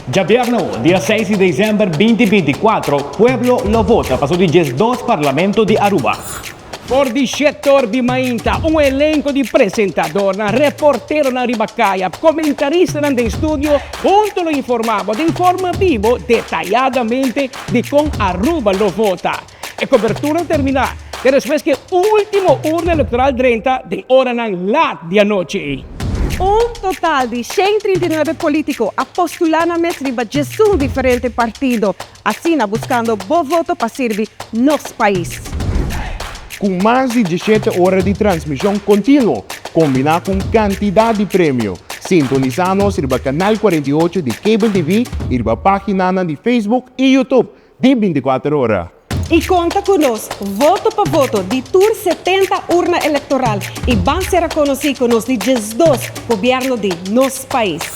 Djabièrnè, dia 6 di desèmber 2024, pueblo lo vota pa su di 12 Parlamento di Aruba. For di 7'or di mainta, un elenko di presentadornan, reporteronan riba kaya, komentaristanan den studio huntu lo informá bo den forma bibo detayadamente di kon Aruba lo vota. E kobertura terminá te despues ku e último urna elektoral drenta den oranan lat di anochi. Un total di 139 polítiko a postulá nan mes riba 11 diferente partido, asina buskando bo voto pa sirbi nos pais. Ku mas di 17 ora di transmishon kontinuo, kombiná ku un kantidat di premio. Sintonisá nos riba Kanal 48 di Cable TV i riba páginanan di Facebook i YouTube di 24 Ora. I konta ku nos, voto pa voto, di tur 70 urna elektoral i ban sera konosí ku nos di 12 gobièrnu di nos pais.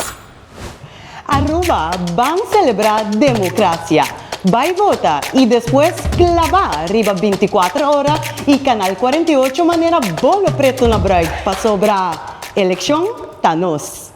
Aruba, ban selebrá demokrasia. Bai vota i despues klabá riba 24 Ora i Kanal 48 manera bolo pretu na brùit pasobra elekshon ta nos.